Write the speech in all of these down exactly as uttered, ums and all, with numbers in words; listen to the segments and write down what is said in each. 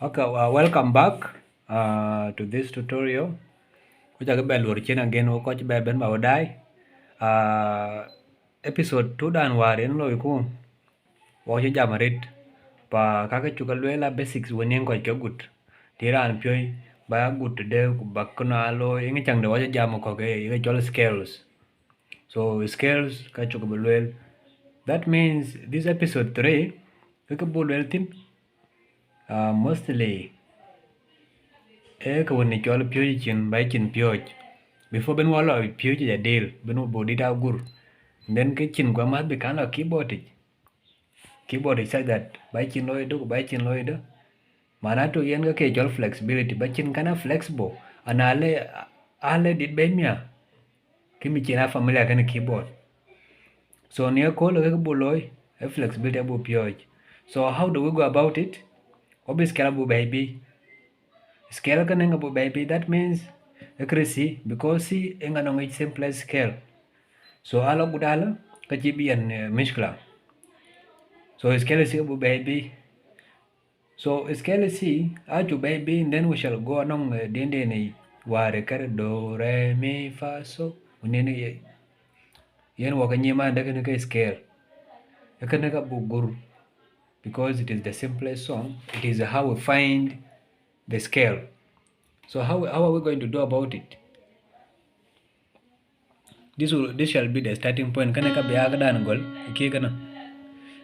Okay, uh, welcome back uh, to this tutorial. Ku cak bɛ luɔr cin again, wo kɔc bɛ ben ba wo dai. Uh, episode two dan wäär yen loiku, wɔ cï jam arët. Pa kake cuk lueel a basics wën yen kɔc ke gut. Të raan piööc ba gut tëde ku bak kënë aa looi, yen caŋ de wɔ cï jam kɔ̈k, ye ke cɔl scales. So scales ka cuk bï lueel. That means this episode three, ke ke buk lueel thïn, uh, mostly ee ke wën ë cɔl piööc cin, ba cin piööc. Before ben wɔ lɔ piööc ya dil, ben wɔ buk dit agur. Then ke cin guɔ math bï kan lɔ keyboard yic. Keyboard yic such that ba cin looi duk, ba cin looi duk. Mana tu yen ke ke cɔl flexibility, ba cin kana flexible. Ana le, ale dit be mia. Kë mi cin a familiar kën keyboard. So ni ëkööl ke buk looi, e flexibility abuk piööc. So how do we go about it? Wɔ bï scale abuk bɛ̈i bï. Scale kënë ŋa buk bɛ̈i bï, that means e kërë C, because C ë ŋa nɔŋ yic simplest scale. So alɔ gut alɔ, ka cï bï yen, uh, mishkila. So scale C abuk bɛ̈i bï. So scale C, acuk bɛ̈i bï, and then we shall go anɔŋ, uh, diɛn diɛn ë wäär ë kër do, re, mi, fa, so. Ku nin ye, yen wɔ ke nyiman de kënë ke scale. E kënë ka buk gur, because it is the simplest song. It is how we find the scale. So how, how are we going to do about it? This will, this shall be the starting point. Kënë ka bï ya këdan gɔl, kï kënë.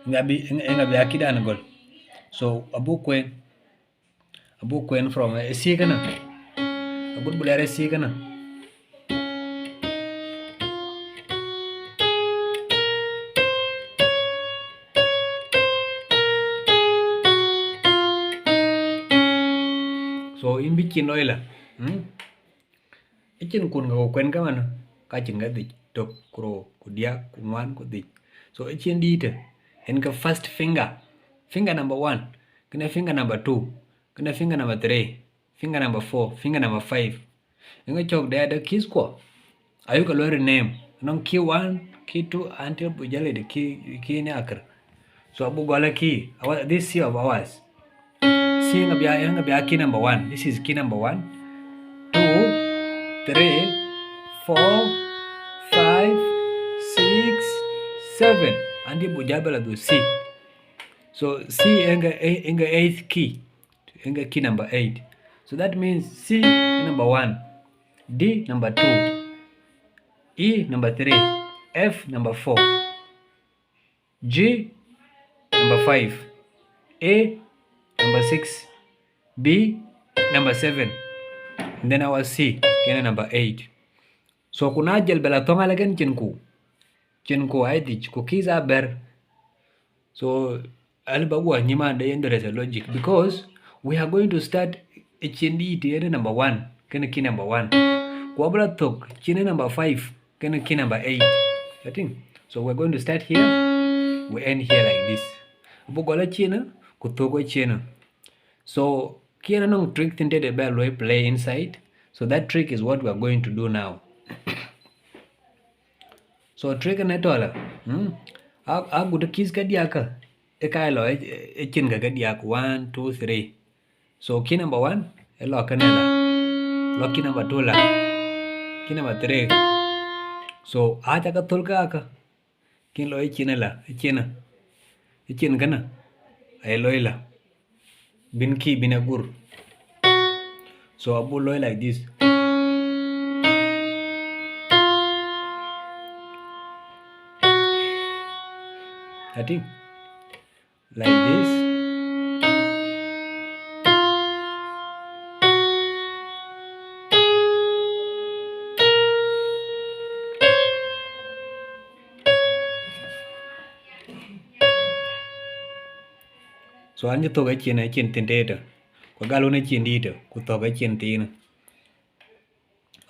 Ŋa bï, ŋa bï ya këdan gɔl. So abuk kuen, abuk kuen from a C kënë. Abuk buk lɛɛr a C kënë. So yïn bï cin looi la. Hmm? Ë cin kun ka ku kuen ka man, ka cin ka dhic, tök, ku rou, ku diäk, ku ŋuan, ku dhic. So ë cin dïïtë, en ke first finger, finger number one, kënë finger number two, kënë finger number three, finger number four, finger number five. Ëŋö cɔk dɛ de keys kuɔ? Ayuk ke luɔi rename. Nɔŋ key one, key two, until bu jal de key, key ni akër. So abu gɔl a key, our, this C of ours. C ŋa bï ya, ŋa bï ya key number one. This is key number one. Two, three, four, five, six, seven. Andi bu jal bela du C. So C ëŋö, ëŋö eighth key. Ëŋö key number eight. So that means C number one, D number two, E number three, F number four, G number five, A number six, B number seven, and then our C kënë number eight. So ku na jal bela thɔŋ alë kën cin ku, cin ku ai dhic, ku keys a bɛ̈r. So alë ba guɔ nyiman de yen there is a logic, because we are going to start a cin dïït yen number one, kënë key number one. Ku abula thök cin number five, kënë key number eight. I think. So we're going to start here, we end here like this. Abu gɔl a cin, ku thök a cin. So kien anɔŋ trick thïn tëde bɛ luɔi play inside. So that trick is what we are going to do now. So trick në tɔlë, mm? A, a gut keys ke diäk kä, e ka lɔ e, e cin ke ke diäk, one, two, three. So key number one, e lɔ kënë la. Lɔ key number two la. Key number three. So a ca ke thöl ke akä. Kin lɔ e cin la, e cin. E cin kënë. Ai lɔ la. Bin key, bin agur. So abu lɔ like this. I think. Like this. So an cï thök acin, acin thïn tëtë. Ku gal wën acin dïïtë, ku thök acin thiinë.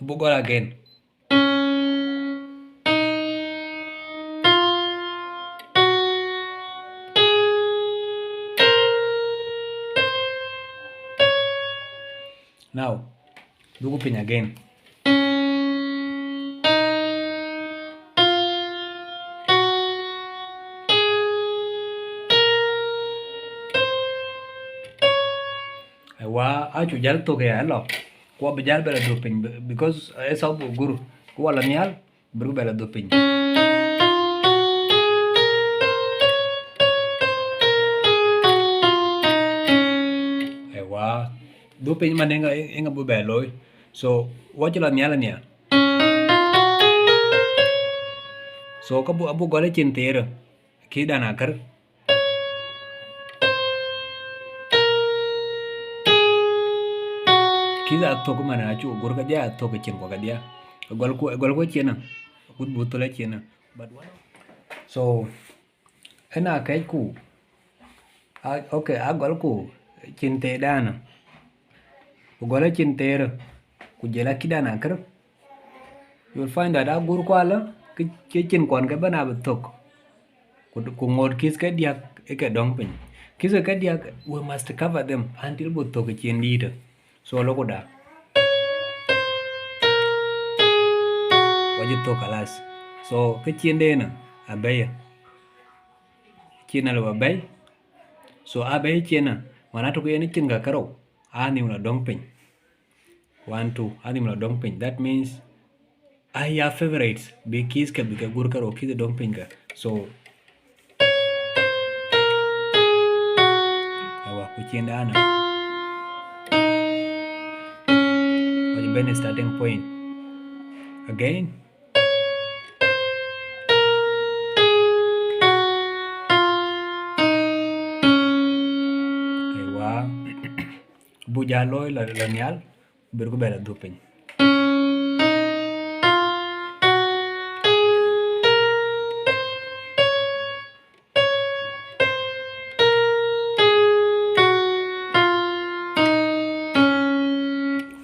Abu gɔl again. Now, duku piny again. Wa, acu jäl thök ya lɔ. Ku abï jäl bɛ la dhuk piny, be-, because ë thɔ̈k bï gur. Ku wa la nhial, bï bɛ la dhuk piny. Ewa, dhuk piny man ëŋa, ëŋa bï bɛ looi. So, wa cï la nhial nia. So, ka bu, abu gɔl ë cin thiir, key dan akër. Key athök man acu gur kedhia, athök cin kua kedhia. Gɔl ku, gɔl ku cin, ku bu thöl cin. But one, so, ëna kɛc ku, a, okay, a gɔl ku cin thiir dan. Ku gɔl cin thiir, ku jël a key dan akër. You will find that a gur kuala, ke, ke cin kuan ke bɛn abï thök. Ku, ku ŋot keys ke diäk ë ke dɔŋ piny. Keys ke diäk, we must cover them until bu thök cin dïïtë. So, loku da. Wa jï thök kalas. So, ke cin dena, abɛ̈i. Cin alë ba bɛ̈i. So, abɛ̈i cin na, man atök yen cin ka kärou, a nhïm la dɔŋ piny. One, two, a nhïm la dɔŋ piny. That means I have favorites. Bï keys ke bï ke gur kärou, keys dɔŋ piny ka. So, ewa, ku cin dana. Wa jï bɛ̈n starting point. Again. Ewa. Bu ja looi la, la nhial, bï ku bɛ la dhuk piny.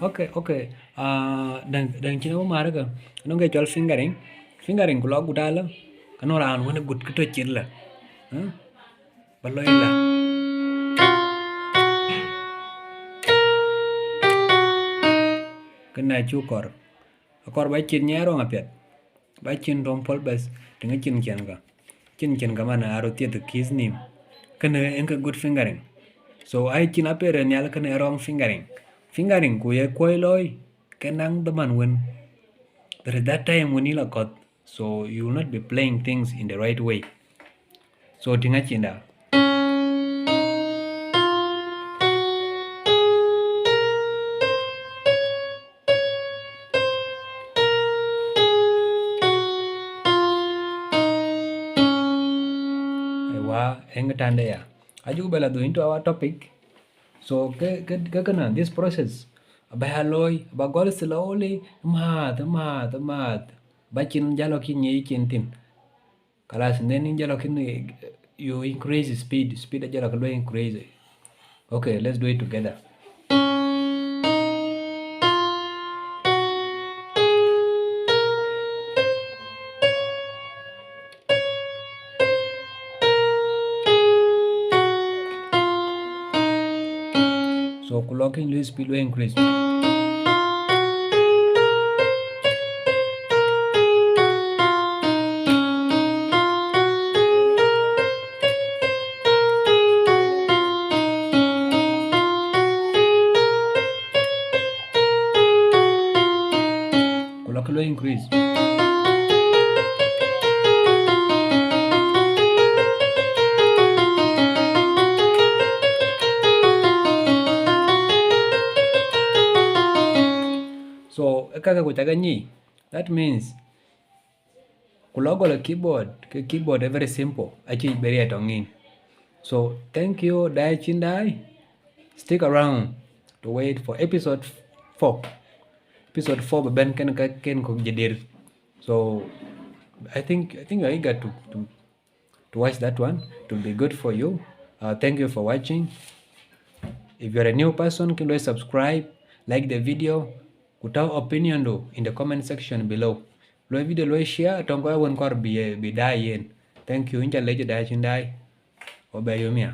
Okay, okay. Ah, dɛ̈ŋ, dɛ̈ŋ cïn wä marë ke, nɔŋ ke cɔl fingering. Fingering ku lɔ gut alë, ke nɔŋ raan wën gut kë tɔ̈ cït lë. Ë? Ba lɔ ila. Kënë acu kɔɔr. Akɔɔr ba cin nyai rɔŋ apiɛth. Ba cin tɔŋ pɔl bɛth, tïŋ cin cin ka. Cin cin ka man aa röt thieth keys nhïïm. Kënë en ke good fingering. So, ai cin apiɛth ë nhial kënë ë wrong fingering. Fingering ku ye kuɔi looi, ke naŋ dhaman wën. There is that time when yï la kɔth. So you will not be playing things in the right way. So tïŋ acinda. Ewa, eŋ tande ya. Ajuk bɛ la dhuk into our topic. So ke, ke, ke këna, this process, aba ya looi, aba gɔl slowly, määth, määth, määth. Ba cin jalo ki nyi cin thin. Kalas, and then in jalo kin, eh, you increase speed, speed jalo kin increase. Okay, let's do it together. So, ku lɔ kin lu speed lu increase. Ku lɔ ke lu increase. So, e kake ku cake nyic. That means, ku lɔ gɔl keyboard, ke keyboard ë very simple, acï bɛ riɛt tɔŋ ŋic. So, thank you, dai cin dai. Stick around to wait for episode four. Episode four bɛ bɛn kën ka kën kɔ̈k jadid. So, I think, I think you are eager to, to, to watch that one. It will be good for you. Uh, thank you for watching. If you are a new person, kin lo subscribe, like the video, ku tɔ̈ opinion du in the comment section below. Lo video lo share, tɔŋ kɔc awën kɔɔr bï, bï daai yen. Thank you, in ca lec daai cin dai. Wɔ bɛ yom ya.